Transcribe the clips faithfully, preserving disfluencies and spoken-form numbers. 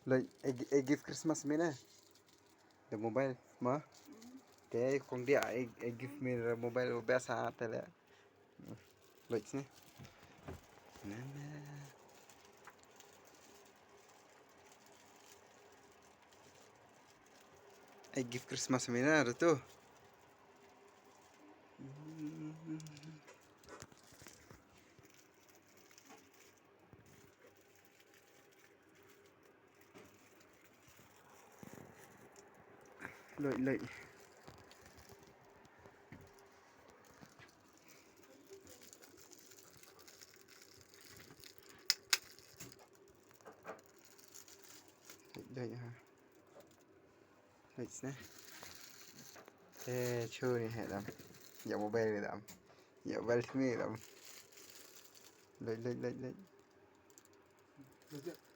Like, e, e gift Christmas me ne. The mobile, ma. Te kong dia, e, e gift me the mobile, o best ha, te le. Like, ne. Na, na. E gift Christmas me ne, Ratu. Loi, loi. Loi, loi, ha. Loi, sne. Eh, chu ni he dam. Ya mobile ni dam. Ya mobile ni dam. Loi, loi, loi, loi.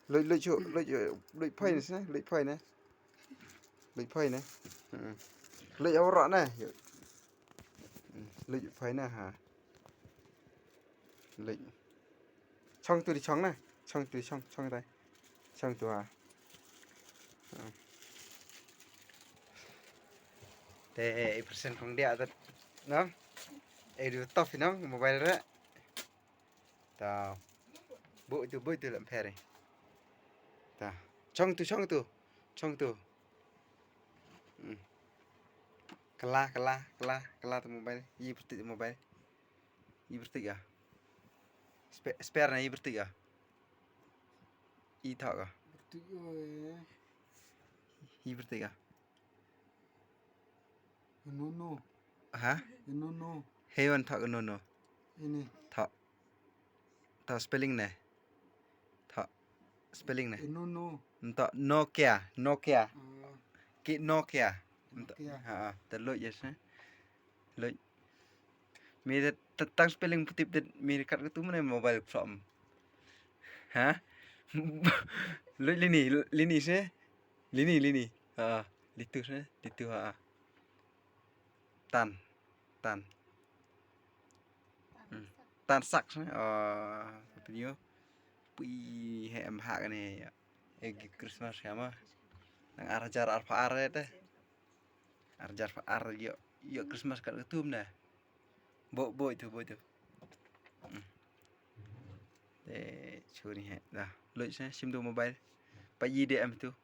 Loi, loi, chu, loi, loi, loi, phai ne, sne, loi, phai ne. Loi, phai ne. Hmm. Loi, awak ne. Yo. Hmm. Loi, phai ne, ha. Loi. Chong tu di chong ne. Chong tu di chong, chong tai. Chong tu ha. Hmm. Te, e percent kong dia tu. No? E du top, no? Mobile re. Ta. Bu tu, bu tu lam peri. Ta. Chong tu, chong tu. Chong tu. Hmm. Kala, kala, kala, kala tu mobile. Yi pyrtuit mobile. Yi pyrtuit ya. Spe-, spare na yi pyrtuit ya. I thok ya. Pyrtuit ya. Yi pyrtuit ya. No, no. Ha? No, no. He wan thok no, no. Ini. Thok. Thok spelling ne. Thok spelling ne. No, no. Ntok Nokia, Nokia. Ah. Ki Nokia. Ntok. Nokia. Ha, ha. Te loi ya sne. Loi. Mi te, te tang spelling putip te mi kat katu mane mobile psom. Ha? Loi lini, lini sne. Lini, lini. Ha, litu sne, litu ha. Tan, tan. Hmm. Tan sak sne. Oh, tu yo. Pui he em ha kane ya. E gift Christmas ya ma. Nang ar hajar arphaw ar te. Ar hajar arphaw ar yo, yo Christmas kat katu mane. Bo, bo tu, bo tu. Hmm. Te chu ni he. Da, loi sne, sim tu mobile. Pa yi de em tu.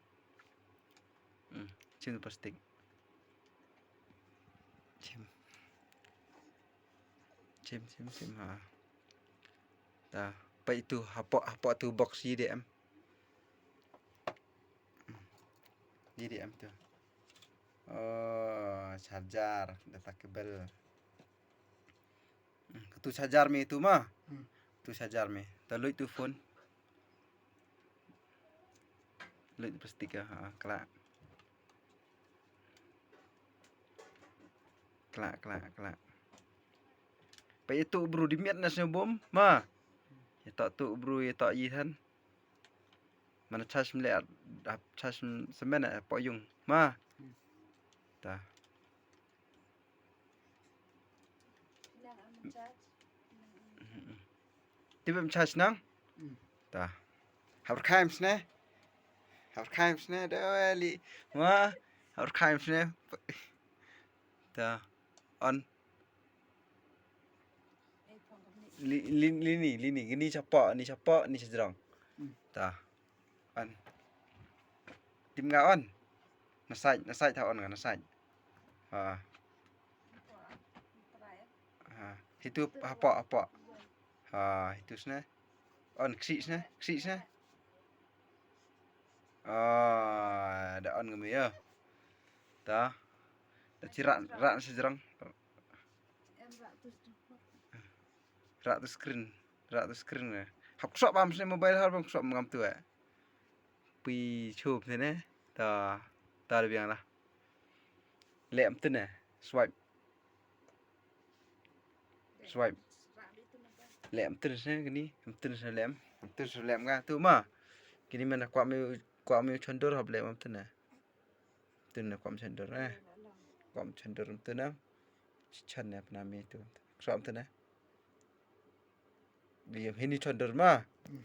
Hmm, sim tu plastic. Sim. Sim, sim, sim, ha. Ta, pa itu, hapoh, hapoh tu box yi de em. Hmm. Yi de em tu. Oh, charger, data cable. Hmm, katu charger me tu ma. Hmm. Tu charger me. Ta loi tu phone. Loi plastic ya, ha, kala. Kala, kala, kala. Pa itu bru di miat na sne bom, ma. Ya tok tu bru, ya tok yi than. Mana charge mle, ap charge semen, eh, po yung, ma. Hmm. Ta. Tip em charge nang? Hmm. Ta. Hap khaim sne. Hap khaim sne, da li. Ma, hap khaim sne. Ta. On. Li, li, lini, lini. Ni chapoh, ni chapoh, ni chajrong. Hmm. Ta. An. Tim nga on. Na sait, na sait tha on nga, na sait. Ha. Ha. Hitu hapoh, hapoh. Ha, hitu sne. On, ksi sne, ksi sne. Ah, da on nga me ya. Ta. Da chi rat, rat sa jrang. Rak tu screen, rak tu screen ne. Hap ksop bam sne mobile har bam ksop ngam tu eh. Pui chup sne ne. Ta, ta le biang la. Lem tu ne. Swipe. Swipe. Lem tu ne sne kini. Em tu ne sne lem. Em tu ne sne lem ka. Tu ma. Kini mana kwah me, kwah me chondor hap lem em tu ne. Tun na kwam chandor, eh. Kwam chandor tun na. Chan na pna mi tu. Kwam tun na. Liam hini chandor ma. Hmm.